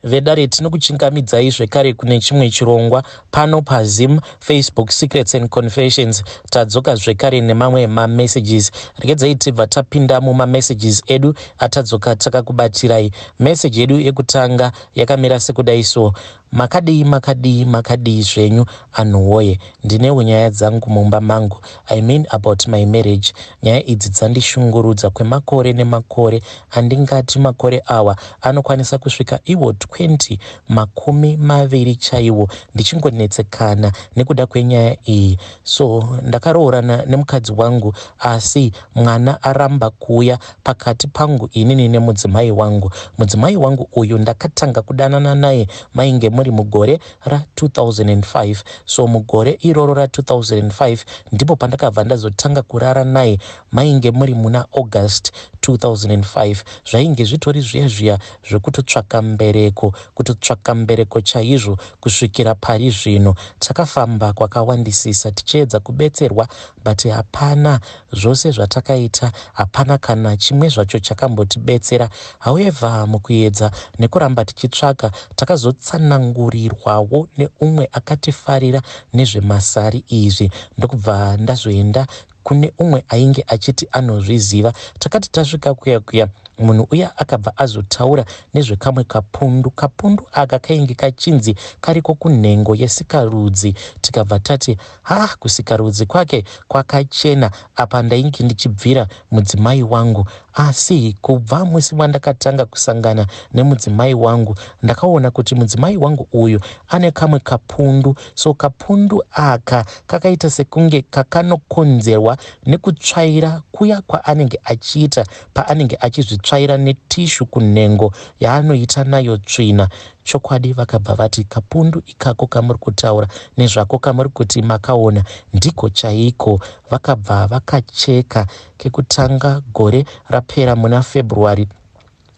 Vedare tinokuchingamidzai zvekare kune chimwe chirongwa pano paZim Facebook Secrets and Confessions. Tadzoka zvekare nemamwe mamessages. Regedzai tibva tapinda mumamessages edu atadzoka takakubatirai. Message yedu yekutanga yakamira sekudai so. Makadii makadii makadii zvenyu anhu woye. Ndinewo nyaya dzangu mumba mangu. I mean about my marriage. Nyaya idzi dzandishungurudza kwemakore nemakore andingati makore awa anokwanisa kusvika iwo 20 20 chaiwo ndichingonetsekana nekuda kwenyaya iyi. So ndakaroorana nemukadzi wangu asi mwana aramba kuuya pakati pangu inini nemudzimai wangu. Mudzimai wangu uyu ndakatanga kudanana naye mainge muri mugore ra2005. So mugore iroro ra2005 ndipo pandakabva ndazotanga kurara naye mainge muri muna August 2005. Zvainge zvitori zviya zviya zvekutotsvaka mbereko, kutotsvaka mbereko chaizvo kusvikira pari zvino. Takafamba kwakawandisisa tichiedza kubetserwa but hapana zvose zvatakaita hapana kana chimwe zvacho chakambotibetsera. However, mukuedza nekuramba tichitsvaka takazotsanangurirwawo neumwe akatifarira nezvemasari izvi ndokubva ndazoenda kune umwe ainge achiti anozviziva. Takati tasvika kuya kuya munhu uya akabva azotaura nezvekamwe kapundu. Kapundu aka kainge kachinzi kariko kunhengo yesikarudzi. Tikabva tati ha kusikarudzi kwake kwakachena apa ndainge ndichibvira mudzimai wangu. Asi kubva musi wandakatanga kusangana nemudzimai wangu ndakaona kuti mudzimai wangu uyu ane kamwe kapundu. So kapundu aka kakaita sekunge kakanokonzerwa nekutsvaira kuya kwaanenge achiita paanenge achizvitsvaira netishu kunhengo yaanoita nayo tsvina. Chokwadi vakabva vati kapundu ikako kamuri kutaura nezvako kamuri kuti makaona ndiko chaiko. Vakabva vakacheka kekutanga gore rapera muna February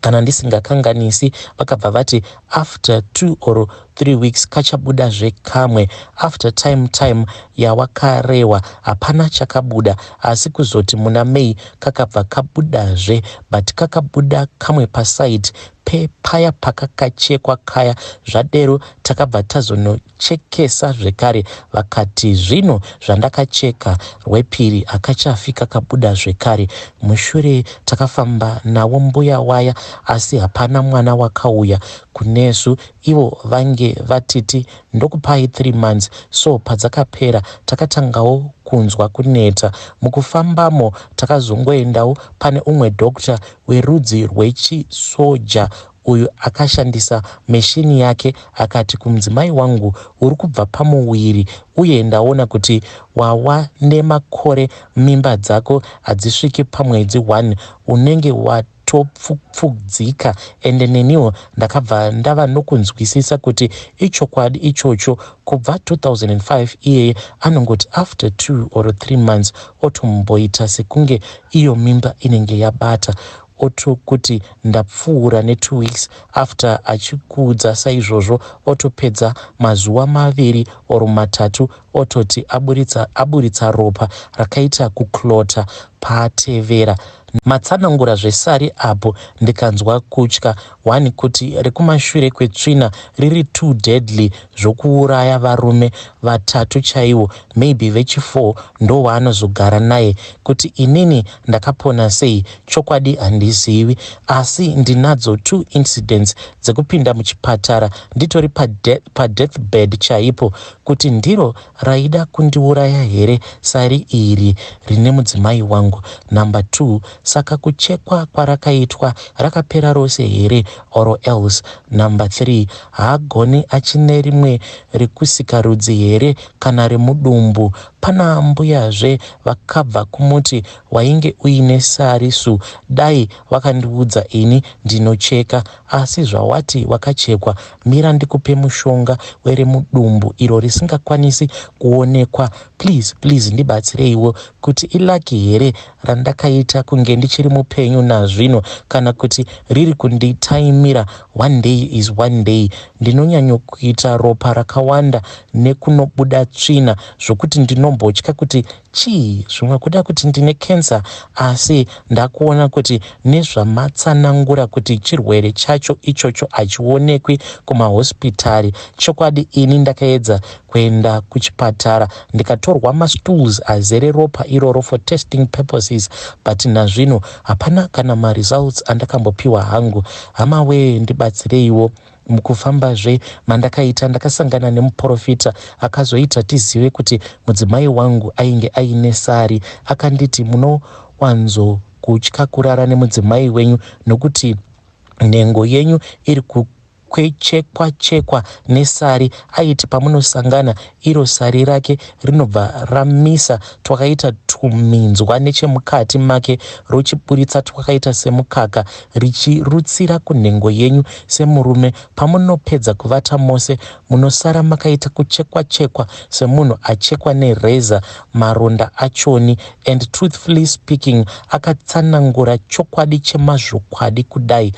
kana ndisingakanganisi. Vakabva vati after 2 or 3 weeks kachabudazve kamwe. After time yawakarehwa hapana chakabuda, asi kuzoti muna May kakabva kabudazve, but kakabuda kamwe paside paya pakakachekwa kaya. Zvadero takabva tazonochekesa zvekare, vakati zvino zvandakacheka rwepiri hakachafi kakabuda zvekare. Mushure takafamba nawo mbuya waya, asi hapana mwana wakauya kunesu. Ivo vange vatiti ndokupai 3 months. So padzakapera takatangawo kunzwa kuneta mukufambamo. Takazongoendawo pane umwe doctor werudzi rwechisoja. Uyu akashandisa meshini yake akati kumudzimai wangu, uri kubva pamuviri uye ndaona kuti wawa nemakore mimba dzako hadzisviki pamwedzi 1, unenge watopfupfudzika. Ende neniwo ndakabva ndava nokunzwisisa kuti ichokwadi ichocho. Kubva 2005 iyeye anongoti after 2 or 3 months otomboita sekunge iyo mimba inenge yabata, otokuti ndapfuura ne2 weeks. After achikuudza saizvozvo otopedza mazuva 2 or 3 ototi aburitsa ropa rakaita kuclota. Paatevera matsanangura zvesari apo ndikanzwa kutya 1 kuti rekumashure kwetsvina riri too deadly zvokuuraya varume vatatu chaiwo, maybe vechi4 ndowaanozogara naye. Kuti inini ndakapona sei chokwadi handizivi, asi ndinadzo 2 incidents dzekupinda muchipatara nditori padeathbed chaipo. Kuti ndiro raida kundiuraya here sari iri rine mudzimai wangu? Number 2, saka kuchekwa kwarakaitwa rakapera rose here or else? Number 3, haagoni achine rimwe rekusikarudzi here kana remudumbu? Pana mbuyazve vakabva kumuti wainge uine sari su dai vakandiudza ini ndinocheka, asi zvawati wakachekwa mira ndikupe mushonga weremudumbu iro risingakwanisi kuonekwa. Please please ndibatsireiwo kuti ilucky here randakaita kunge ndichiri mupenyu nazvino kana kuti riri kunditaimira. One day is one day. Ndinonyanyokuita ropa rakawanda nekunobuda tsvina zvokuti ndinombotya kuti Chii zvimwe kuda kuti ndine cancer asi ndakuona kuti nezvamatsanangura kuti chirwere chacho ichocho hachionekwi kumahospitari. Chokwadi ini ndakaedza kuenda kuchipatara ndikatorwa mastools azere ropa iroro for testing purposes but nazvino hapana kana maresults andakambopiwa hangu. Hama wee ndibatsireiwo. Mukufambazve mandakaita ndakasangana nemuporofita akazoita tizive kuti mudzimai wangu ainge aine sari. Akanditi munowanzo kutya kurara nemudzimai wenyu nokuti nhengo yenyu iri kuchekwa chekwa nesari. Aiti pamunosangana iro sari rake rinobva ramisa twakaita twuminzwa nechemukati make rochiburitsa twakaita semukaka richirutsira kunhengo yenyu semurume. Pamunopedza kuvata mose munosara makaita kuchekwa chekwa semunhu achekwa nereza maronda achoni and truthfully speaking akatsanangura chokwadi chemazvokwadi kudai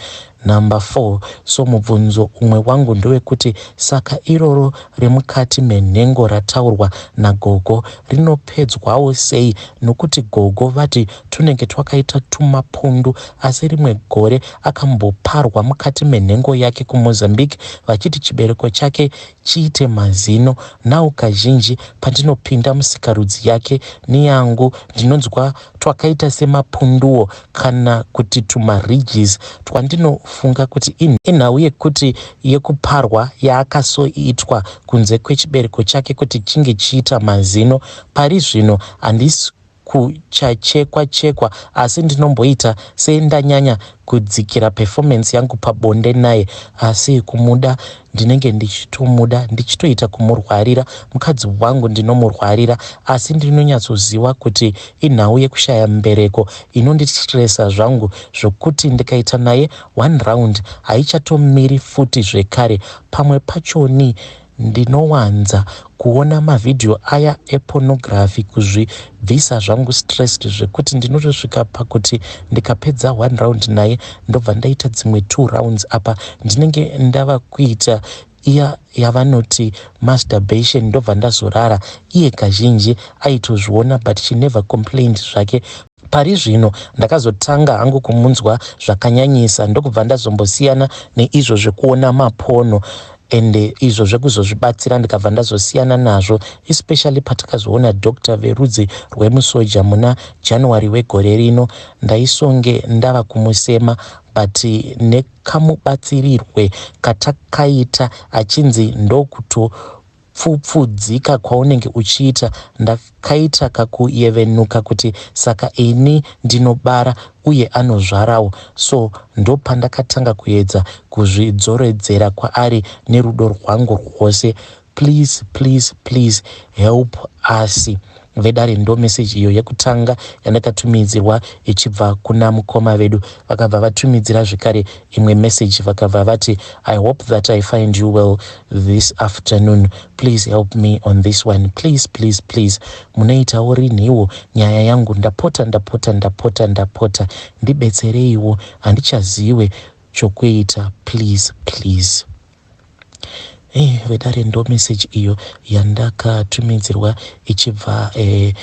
Number 4 so mubvunzo umwe wangu ndewekuti saka iroro remukati menhengo rataurwa nagogo rinopedzwawo sei nokuti gogo vati tunenge twakaita tumapundu asi rimwe gore akamboparwa mukati menhengo yake kuMozambique vachiti chibereko chake chiite mazino now kazhinji pandinopinda musikarudzi yake neyangu ndinonzwa twakaita semapunduwo kana kuti tumaridges twandinofunga kuti inhau yekuti yekuparwa yaakasoitwa kunze kwechibereko chake kuti chinge chiita mazino. Pari zvino handisi kuchachekwa chekwa asi ndinomboita sendanyanya kudzikira performance yangu pabonde naye asi kumuda ndinenge ndichitomuda ndichitoita kumurwarira mukadzi wangu ndinomurwarira asi ndinonyatsoziva kuti inhau yekushaya mbereko inondistressa zvangu zvokuti ndikaita naye one round haichatomiri futi zvekare pamwe pachoni Ndinowanza kuona mavhidhiyo aya epornography kuzvibvisa zvangu stressed zvekuti ndinotosvika pakuti ndikapedza one round naye ndobva ndaita dzimwe two rounds apa ndinenge ndava kuita iya yavanoti masturbation ndobva ndazorara. Iye kazhinji aitozviona but she never complained zvake. Pari zvino ndakazotanga hangu kumunzwa zvakanyanyisa ndokubva ndazombosiyana neizvo zvekuona mapono ende izvo zvekuzozvibatsira ndikabva ndazosiyana nazvo especially patakazoona doctor verudzi rwemusoja muna January wegore rino ndaisonge ndava kumusema but nekamubatsirirwe katakaita achinzi ndokuto pfupfudzika kwaunenge uchiita ndakaita kakuyevenuka kuti saka ini ndinobara uye anozvarawo so ndopandakatanga kuedza kuzvidzoredzera kwaari nerudo rwangu rwose please please please help us vedare ndo message iyo yekutanga yandakatumidzirwa ichibva kuna mukoma vedu vakabva vatumidzira zvekare imwe message vakabva vati i hope that i find you well this afternoon please help me on this one please please please munoitawo rinhiwo nyaya yangu ndapota ndapota ndapota ndapota ndibetsereiwo handichaziwe chokuita please please Hey, vedare ndo message iyo yandakatumidzirwa ichibva eh,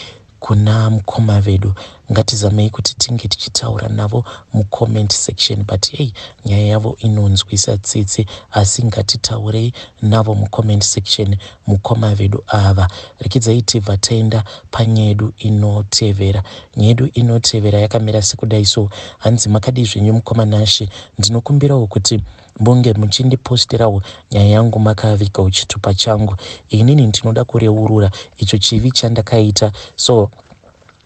kuna mukoma vedu ngatizamei kuti tinge tichitaura navo mucomment section but hey nyaya yavo inonzwisa tsitsi asi ngatitaurei navo mucomment section mukoma vedu ava rekidzai tibva taenda panyedu inotevera nyedu inotevera yakamira sekudai so hanzi makadii zvenyu mukoma Nashe ndinokumbirawo kuti Mbunge muchindipostirawo nyaya yangu makavigawo chitupa changu. Inini ndinoda kureurura icho chivi chandakaita so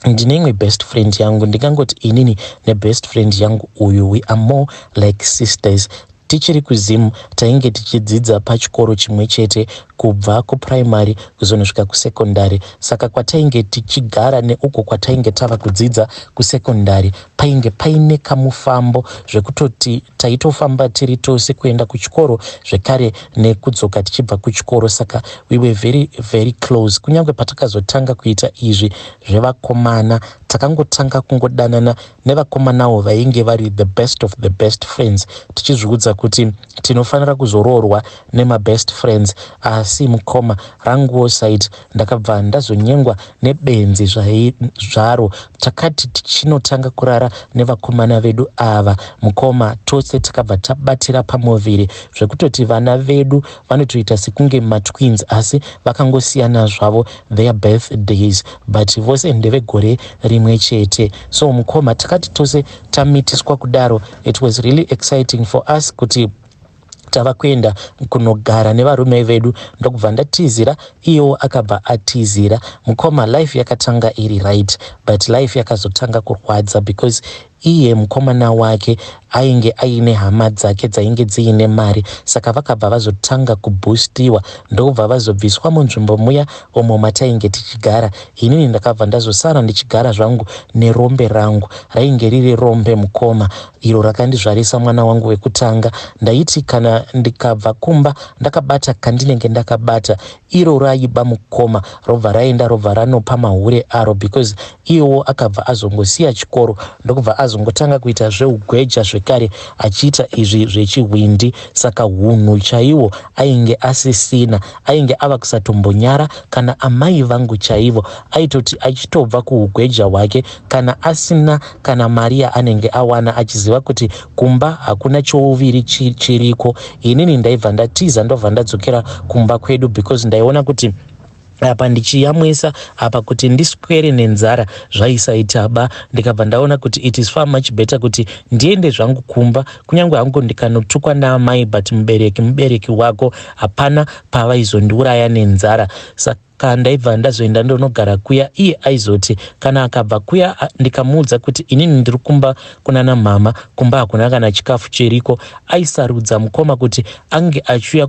ndine imwe best friend yangu ndingangoti inini nebest friend yangu uyu we are more like sisters tichiri kuzim tainge tichidzidza pachikoro chimwe chete kubva kupuraimari kuzonosvika kusekondari saka kwatainge tichigara neuko kwatainge tava kudzidza kusekondari painge paine kamufambo zvekutoti taitofamba tiri tose kuenda kuchikoro zvekare nekudzoka tichibva kuchikoro saka we were very very close kunyange patakazotanga kuita izvi zvevakomana Takangotanga kungodanana nevakomanawo vainge vari the best of the best friends, tichizviudza kuti tinofanira kuzoroorwa nemabest friends. Asi mukoma, ranguwo side, ndakabva ndazonyengwa nebenzi zvaro. Takati tichinotanga kurara nevakomana vedu ava, mukoma, tose takabva tabatira pamuviri zvekutoti vana vedu vanotoita sekunge matwins, asi vakangosiyana zvavo their birthdays, but vose ndevegore rimwe chete. So mukoma, takati tose tamitiswa kudaro, it was really exciting for us kuti tava kuenda kunogara nevarume vedu. Ndokubva ndatizira, iyewo akabva atizira. Mukoma, life yakatanga iri right, but life yakazotanga kurwadza because iye mukomana wake ainge aine hama dzake dzainge dziine mari, saka vakabva vazotanga kubhustiwa, ndokubva vazobviswa munzvimbo muya umo matainge tichigara. Inini ndakabva ndazosara ndichigara zvangu nerombe rangu. Rainge riri rombe, mukoma, iro rakandizvarisa mwana wangu wekutanga. Ndaiti kana ndikabva kumba ndakabata kandinenge ndakabata, iro raiba, mukoma, robva raenda, robva ranopa mahure aro, because iyewo akabva azongosiya chikoro, ndokubva azongotanga kuita zveugweja zvekare, achiita izvi zvechihwindi. Saka hunhu chaiwo ainge asisina, ainge ava kusatombonyara kana amai vangu chaivo. Aitoti achitobva kuugweja hwake, kana asina kana mari yaanenge awana, achiziva kuti kumba hakuna chouviri chiriko, inini ndaibva ndatiza, ndobva ndadzokera kumba kwedu, because ndaiona kuti apa ndichiyamwisa apa kuti ndiswere nenzara zvaisaita ba. Ndikabva ndaona kuti it is far much better kuti ndiende zvangu kumba, kunyange hangu ndikanotukwa naamai, but mubereki mubereki wako, hapana pavaizondiuraya nenzara. Saka ndaibva ndazoenda ndonogara kuya. Iye aizoti kana akabva kuya, ndikamuudza kuti inini ndiri kumba kunana mama, kumba hakuna kana chikafu chiriko, aisarudza, mukoma, kuti ange achiuya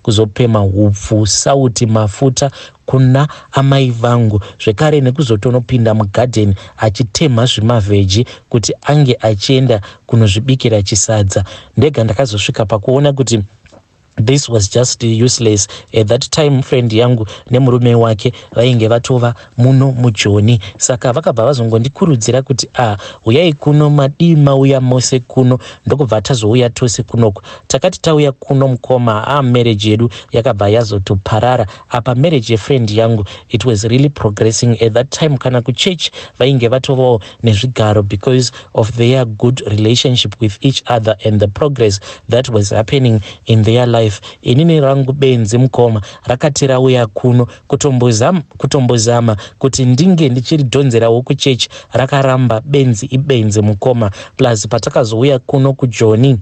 kuzopema hupfu, sauti, mafuta kuna amai vangu zvekare, nekuzotonopinda mugadheni achitemha zvimavheji kuti ange achienda kunozvibikira chisadza. Ndega ndakazosvika pakuona kuti this was just useless. At that time friend yangu nemurume wake vainge vatova muno muJoni, saka vakabva vazongondikurudzira kuti, "A ah, uyai kuno, madii mauya mose kuno?" Ndokubva tazouya tose kunoko. Takati tauya kuno, mukoma, a ah, marriage yedu yakabva yazotoparara. Apa marriage yefriend yangu, it was really progressing at that time. Kana kuchurch vainge vatovawo nezvigaro because of their good relationship with each other and the progress that was happening in their life. Inini rangu benzi, mukoma, rakati rauya kuno, kutombozama kuti ndinge ndichiridhonzerawo kuchechi, rakaramba. Benzi ibenzi, mukoma. Plus patakazouya kuno kuJoni,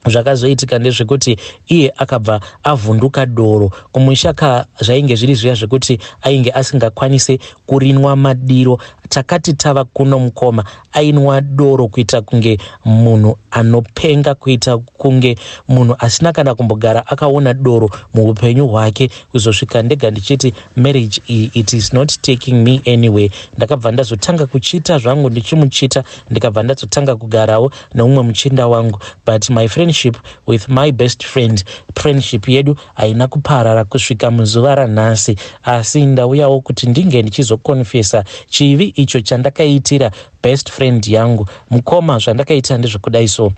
zvakazoitika ndezvekuti iye akabva avhunduka doro. Kumusha ka zvainge zviri zviya zvekuti ainge asingakwanisi kurinwa madiro. Takati tava kuno, mukoma, ainwa doro kuita kunge munhu anopenga, kuita kunge munhu asina kana kumbogara akaona doro muupenyu hwake. Kuzosvika ndega ndichiti marriage iyi, it is not taking me anyway. Ndakabva ndazotanga kuchita zvangu, ndichimuchita, ndikabva ndazotanga kugarawo neumwe muchinda wangu. But my friendship with my best friend, friendship yedu haina kuparara kusvika muzuva ranhasi. Asi ndauyawo kuti ndinge ndichizokonfesa chivi icho chandakaitira best friend yangu. Mukoma, zvandakaita ndezvekudai. So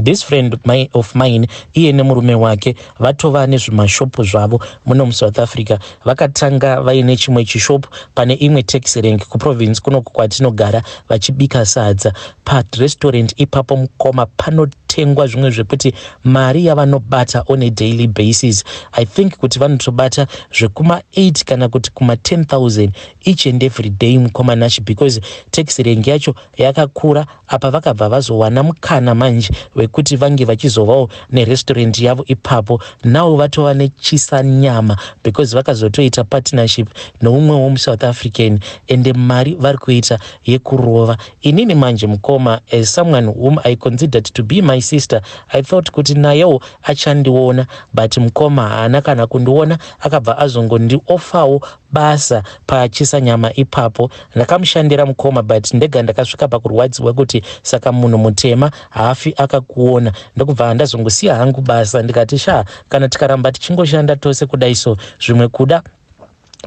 this friend of mine, iye nemurume wake vatova nezvimashopu zvavo muno muSouth Africa. Vakatanga vaine chimwe chishopu pane imwe taxi rank kuprovince kunoku kwatinogara, vachibika sadza parestaurant ipapo. Mukoma, panotengwa zvimwe zvekuti mari yavanobata on a daily basis, I think kuti vanotobata zvekuma8 kana kuti kuma10 000 each and every day, mukoma Nashi, because taxi rank yacho yakakura. Apa vakabva vazowana mukana manje wekuti vange vachizovawo nerestaurant yavo ipapo. Now vatova nechisanyama because vakazotoita partnership neumwewo muSouth African, ende mari vari kuita yekurova. Inini manje, mukoma, as someone whom I considered to be my sister, I thought kuti nayewo achandiona, but mukoma, haana kana kundiona. Akabva azongondiofawo basa pachisanyama ipapo. Ndakamushandira, mukoma, but ndega ndakasvika pakurwadziwa kuti saka munhu mutema haafi akakuona. Ndokubva ndazongosiya hangu basa, ndikati sha, kana tikaramba tichingoshanda tose kudai so, zvimwe kuda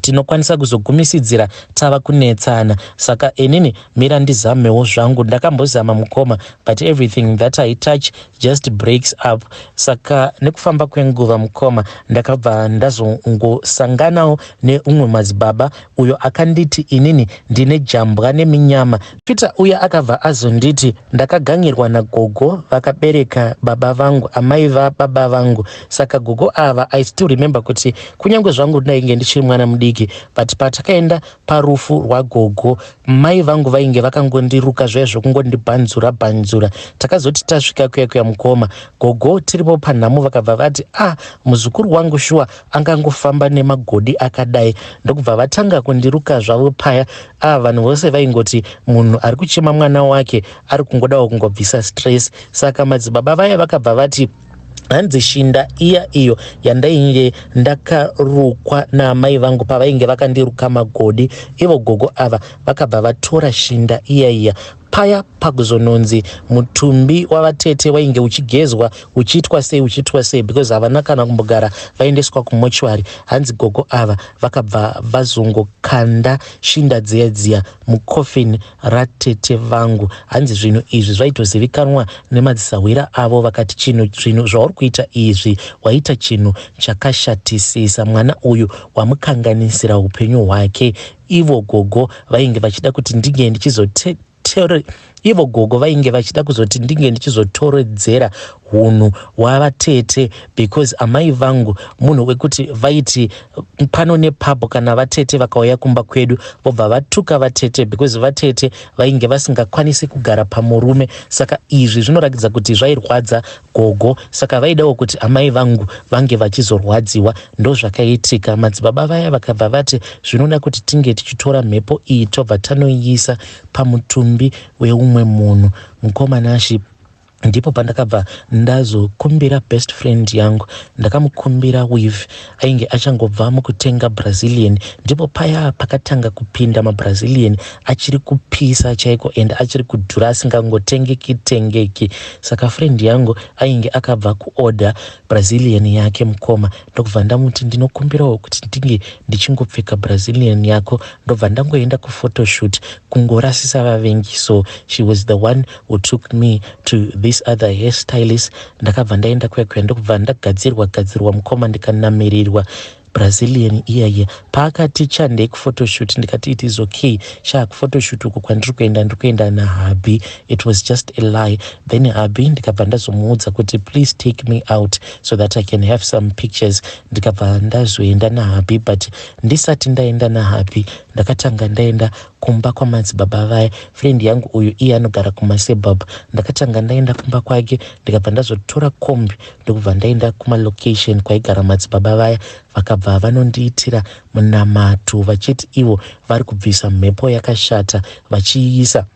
Tinokwanisa kuzogumisidzira tava kunetsana, saka inini mira ndizamewo zvangu. Ndakambozama mukoma, but everything that I touch just breaks up. Saka nekufamba kwenguva mukoma, ndakabva ndazongosanganawo neumwe madzibaba uyo akanditi inini ndine jambwa neminyama. Peter uya akabva azonditi ndakaganyirwa nagogo vakabereka baba vangu, amai vababa vangu. Saka gogo ava, I still remember kuti kunyange zvangu ndainge ndichiri mwana mudiki, but patakaenda parufu rwagogo, mai vangu vainge vakangondiruka zviya zvokungondibhanzura bhanzura. Takazoti tasvika kuya kuya mukoma, gogo tiripo panhamo vakabva vati, "Ah, muzukuru wangu shuwa angangofamba nemagodi akadai?" Ndokubva vatanga kundiruka zvavo paya. Ah, vanhu vose vaingoti munhu ari kuchema mwana wake ari kungodawo kungobvisa stress. Saka madzibaba vaya vakabva vati hanzi shinda iya iyo yandainge ndakarukwa naamai vangu pavainge vakandiruka magodi, ivo gogo ava vakabva vatora shinda iya iya paya. Pakuzononzi mutumbi wavatete wainge uchigezwa, uchiitwa sei, uchiitwa sei, because havana kana kumbogara vaendeswa kumochwari, hanzi gogo ava vakabva vazongokanda shinda dziya dziya mucoffin ratete vangu. Hanzi zvinhu izvi zvaitozivikanwa nemadzisahwira avo. Vakati chinhu, zvinhu zvauri kuita izvi, waita chinhu chakashatisisa. Mwana uyu wamukanganisira upenyu hwake. Ivo gogo vainge vachida kuti ndinge ndichizote, ivo gogo vainge vachida kuzoti ndinge ndichizotoredzera hunhu hwavatete, because amai vangu munhu wekuti vaiti pano nepapo kana vatete vakauya kumba kwedu vobva vatuka vatete, because vatete vainge vasingakwanisi kugara pamurume. Saka izvi zvinoratidza kuti zvairwadza gogo, saka vaidawo kuti amai vangu vange vachizorwadziwa. Ndozvakaitika. Madzibaba vaya vakabva vati zvinoda kuti tinge tichitora mhepo iyi, tobva tanoiisa pamutumbi weumwe munhu. Mukoma Nashi, ndipo pandakabva ndazokumbira best friend yangu. Ndakamukumbira weave, ainge achangobva mukutenga Brazilian. Ndipo paya pakatanga kupinda maBrazilian achiri kupisa chaiko and achiri kudhura, asingangotengeki tengeki. Saka friend yangu ainge akabva kuorder Brazilian yake mukoma, ndokubva ndamuti ndinokumbirawo kuti ndinge ndichingopfeka Brazilian yako, ndobva ndangoenda kuphotoshoot kungorasisa vavengi. So she was the one who took me to this other hairstylist. Ndakabva ndaenda kuya kuya, ndokubva ndagadzirwa gadzirwa mukoma, ndikanamirirwa Brazilian iyaiya. Paakati chandei kuphotoshoot, ndikati it is okay sha, kuphotoshoot uku kwandiri kuenda, ndiri kuenda nahubby. It was just a lie. Then hubby ndikabva ndazomuudza kuti please take me out so that I can have some pictures. Ndikabva ndazoenda nahubby, but ndisati ndaenda nahubby, ndakatanga ndaenda kumba kwamadzibaba vaya. Friend yangu uyu, iye anogara kumasuburb. Ndakatanga ndaenda kumba kwake, ndikabva ndazotora kombi, ndokubva ndaenda kumalocation kwaigara madzibaba vaya. Vakabva vanondiitira munamato vachiti ivo vari kubvisa mhepo yakashata vachiisa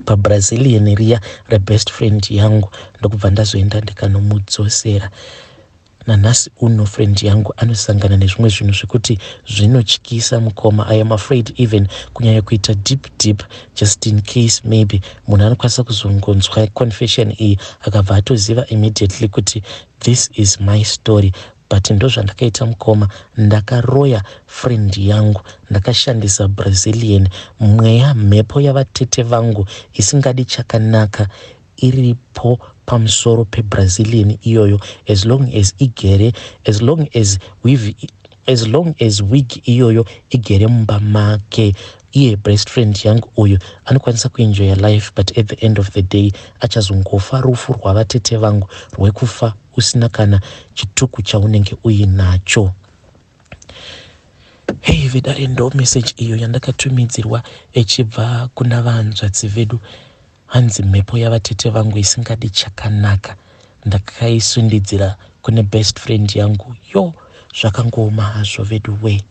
paBrazilian riya rebest friend yangu. Ndokubva ndazoenda ndikanomudzosera. Nanhasi uno friend yangu anosangana nezvimwe zvinhu zvekuti zvinotyisa mukoma. I am afraid even kunyanya kuita deep deep, just in case maybe munhu anokwanisa kuzongonzwa confession iyi akabva atoziva immediately kuti this is my story. But ndozvandakaita mukoma. Ndakaroya friend yangu, ndakashandisa Brazilian mweya, mhepo yavatete vangu isingadi chakanaka iripo pamusoro peBrazilian iyoyo. As long as igere, as long as weave, as long as wig iyoyo igere mumba make, iye best friend yangu uyu anokwanisa kuenjoya life, but at the end of the day achazongofa rufu rwavatete vangu, rwekufa usina kana chituku chaunenge uinacho. Hei vedare, ndo message iyo yandakatumidzirwa ichibva kuna vanzvadzi vedu. Hanzi mhepo yavatete vangu isingadi chakanaka ndakaisundidzira kune best friend yangu. Yo, zvakangooma hazvo vedu wee.